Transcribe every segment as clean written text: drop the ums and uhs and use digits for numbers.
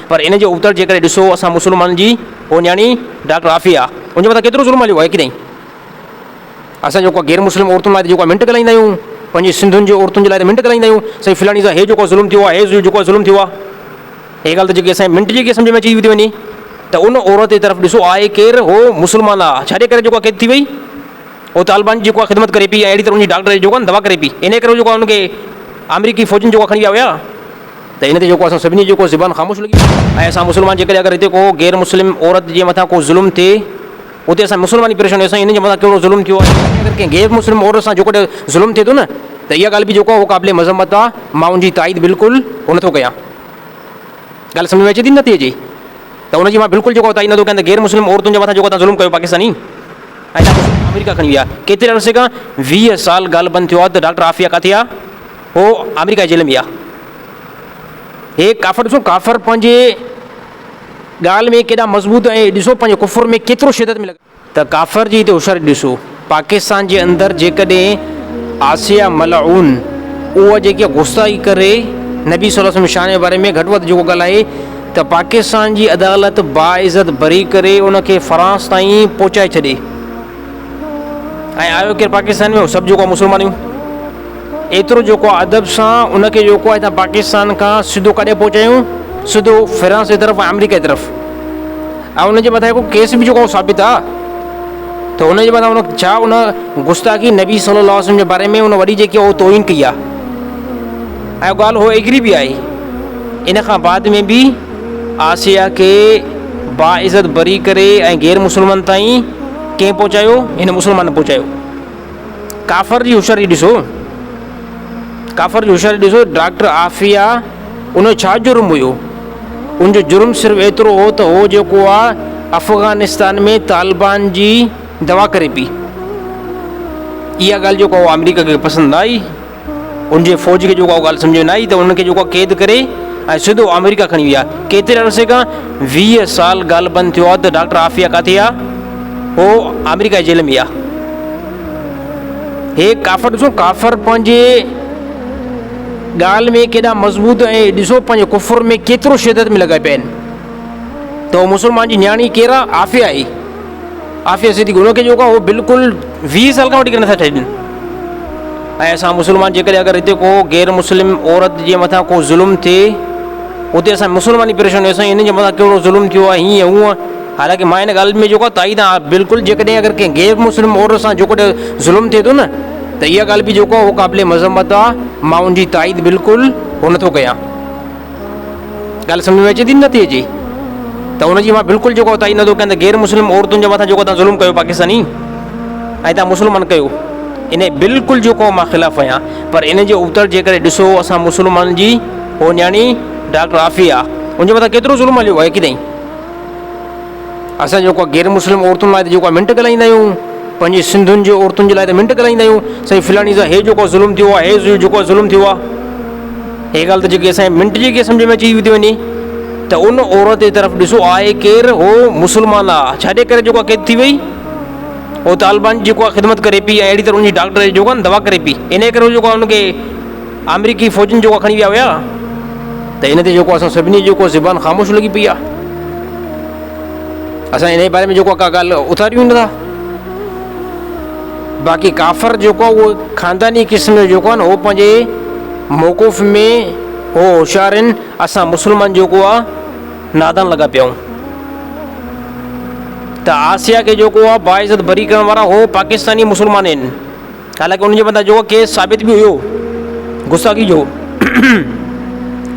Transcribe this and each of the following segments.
پر ان جي ابتڙ جيڪڏهن ڏسو اسان مسلمانن جي هو نياڻي ڊاڪٽر عافيه ان جي مٿان ڪيترو ظلم هليو آهي ڪي نئين؟ اسان جيڪو غير مسلم عورتن لاء ته جيڪو منٽ ڳالهائيندا آهيون پنهنجي سنڌين جي عورتن جي لاء ته منٽ ڳالهائيندا آهيون سائين فلاڻي سان هي جيڪو ظلم ٿيو آهي هي جيڪو ظلم ٿيو آهي هي ڳالهه ته جيڪي اسان منٽ جي سمجهه ۾ اچي ٿي وڃي ته ان عورت جي طرف ڏسو آهي ڪير هو مسلمان آهي ڇا جي ڪري جيڪو قيد ٿي وئي هو طالبان جي جيڪو خدمت ڪري پئي ۽ اهڙي طرح ان جي ڊاڪٽر جيڪو دوا ڪري پئي ان ڪري جيڪو ان کي آمريڪي فوجن جيڪو کڻي ويا هيا ته ان تي جيڪو اسان سڀني جي جيڪو زبان خاموش لڳي ۽ اسان مسلمان جيڪڏهن اگر هتي ڪو غير مسلم عورت جي مٿان ڪو ظلم ٿئي اتي اسان مسلمان ئي پريشان آهيون سائين هنن جي مٿان ڪهڙو ظلم ٿيو آهي اگر ڪنهن غير مسلم عورت سان جيڪو ظلم ٿئي ٿو نه ته اها ڳالهه به جيڪو آهي اهو قابل مذمت آهي مان ان جي تائيد بلڪل ڪونه ٿو ڪيان ڳالهه سمجهه ۾ اچي ٿي نه ٿي اچي ته ان جي مان بلڪل جيڪو تائيد نه ٿو ڪيان ته غير مسلم عورتن جي مٿان جيڪو تان ظلم ڪيو پاڪستاني ۽ تان مسلم آمريڪا کڻي ويا ڪيتري عرصي کان 20 سال ڳالهه بند ٿيو آهي ته ڊاڪٽر عافيه ڪاٿي آهي هو آمريڪا جي جيل ۾ آهي هي ڪافر ڏسو ڪافر پنهنجي ڳالهه ۾ ڪيڏا مضبوط ۽ ڏسو پنهنجي ڪفر ۾ ڪيترو شدت ۾ لڳا. ته ڪافر جي هتي هوشياري ڏسو. پاڪستان جي اندر جيڪڏهن آسيه ملعون اها جيڪي گستاخي ڪري نبي صلي الله عليه وسلم شان جي باري ۾ گهٽ وڌ جيڪو ڳالهائي ته پاڪستان جي عدالت باعزت بري ڪري ان کي فرانس تائين پهچائي ڇڏي ۽ آيو ڪير پاڪستان ۾ سڀ جيڪو مسلمان آهيون ايترو جيڪو آ ادب سان ان کي جيڪو آ هتان پاڪستان کان سڌو ڪاڏي پهچايون سڌو فرانس جي طرف ۽ آمريڪا جي طرف ۽ ان جي مٿان هڪ ڪيس به جيڪو ثابت آ ته ان جي مٿان ان ڇا ان گستاخي نبي صلي الله عليه وسلم جي باري ۾ ان وڏي جيڪي هو توهين ڪئي آ ۽ ڳالهه هو ايگري به آهي ان کان بعد ۾ به آسيا کي باعزت بري ڪري ۽ غير مسلمان تائين ڪنهن پهچايو هن مسلمان پهچايو ڪافر جي هوشياري ڏسو ڪافر جي هوشياري ڏسو ڊاڪٽر عافيه ان جو ڇا جرم هيو ان جو جرم صرف ايترو هو ته هو جيڪو آ افغانستان ۾ طالبان جي دوا ڪري پي اها ڳالهه جيڪو آ آمريڪا کي پسند نه آئي ان جي فوج کي جيڪو آ ڳالهه سمجهه ۾ نه آئي ته انهن کي جيڪو قيد ڪري ۽ سڌو آمريڪا کڻي ويا ڪيتري عرصي کان 20 سال ڳالهه بند ٿيو آ ته ڊاڪٽر عافيه ڪاٿي آ هو آمريڪا جي جيل ۾ آ هي ڪافر ڏسو ڪافر پنهنجي ڳالهه ۾ ڪيڏا مضبوط ۽ ڏسو پنهنجي ڪفر ۾ ڪيترو شدت ۾ لڳا پيا آهن ته مسلمان جي نياڻي ڪير آ عافيه آهي عافيه صديقي ان کي جيڪو آهي اهو بلڪل 20 سال کان وٺي ڪري نٿا ڇڏين ۽ اسان مسلمان جيڪڏهن اگر هتي ڪو غير مسلم عورت جي مٿان ڪو ظلم ٿئي اتي اسان مسلمان ئي پريشان آهيون سائين هنن جي مٿان ڪهڙو ظلم ٿيو آهي هيئن هونئن حالانڪه مان هن ڳالهه ۾ جيڪو آهي تائيد آهيان بلڪل جيڪڏهن اگر ڪنهن غير مسلم عورت سان جيڪو ظلم ٿئي ٿو نه ته اها ڳالهه به جيڪو آهي اهو قابل مذمت آهي مان ان جي تائيد بلڪل ڪونه ٿو ڪيان. ڳالهه سمجهه ۾ اچي ٿي نه ٿي اچي ته ان جي مان بلڪل جيڪو تائيد نٿو ڪيان ته غير مسلم عورتن جي مٿان جيڪو تان ظلم ڪيو پاڪستاني ۽ تان مسلمان ڪيو ان بلڪل جيڪو مان خلاف آهيان پر ان جي ابتڙ جيڪڏهن ڏسو اسان مسلمانن جي هو نياڻي ڊاڪٽر عافيه ان جي مٿان ڪيترو ظلم هليو آهي ڪي نئين اسان جيڪو غير مسلم عورتن لاء ته جيڪو منٽ ڳالهائيندا آهيون پنهنجي سنڌين جي عورتن جي لاء ته منٽ ڳالهائيندا آهيون سائين فلاڻي سان هي جيڪو ظلم ٿيو آهي هي جيڪو ظلم ٿيو آهي هي ڳالهه ته جيڪي اسان منٽ جي سمجهه ۾ اچي ٿي وڃي ته ان عورت جي طرف ڏسو آهي ڪير هو مسلمان آهي ڇا جي ڪري جيڪو قيد ٿي وئي هو طالبان جي جيڪو خدمت ڪري پئي ۽ اهڙي طرح ان جي ڊاڪٽر جيڪو دوا ڪري پئي ان ڪري جيڪو ان کي آمريڪي فوجن جيڪو کڻي ويا هيا ته ان تي جيڪو اسان سڀني جيڪو زبان خاموش لڳي پئي آهي اسان ان جي باري ۾ جيڪو ڪا ڳالهه اٿاريون نٿا باقي ڪافر جيڪو اهو خانداني قسم جو جيڪو آهي نه هو پنهنجي موقف ۾ هو هوشيار آهن اسان مسلمان جيڪو آهي نادان لڳا پيا آهيون ته آسيا کي جيڪو آهي باعزت بري ڪرڻ وارا هو پاڪستاني مسلمان آهن حالانڪه ان جي مٿان جيڪو ڪيس ثابت به هيو گستاخي جو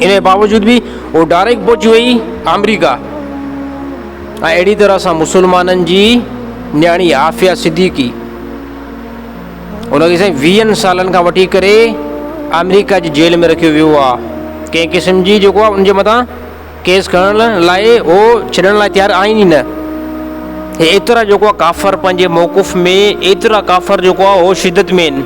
ان جي باوجود به هو ڊائريڪٽ پهچي وئي آمريڪا ۽ اهڙي طرح سان مسلمانن جي نياڻي عافيه صديقي ان کي سائين ويهن سالن کان وٺي ڪري آمريڪا جي جيل ۾ رکيو ويو آهي ڪنهن قسم جي جيڪو آهي ان جي مٿان ڪيس کڻڻ لاء هو ڇڏڻ لاء تيار آهن ئي نه. هي ايترا جيڪو آهي ڪافر پنهنجي موقف ۾ ايترا ڪافر جيڪو آهي هو شدت ۾ آهن.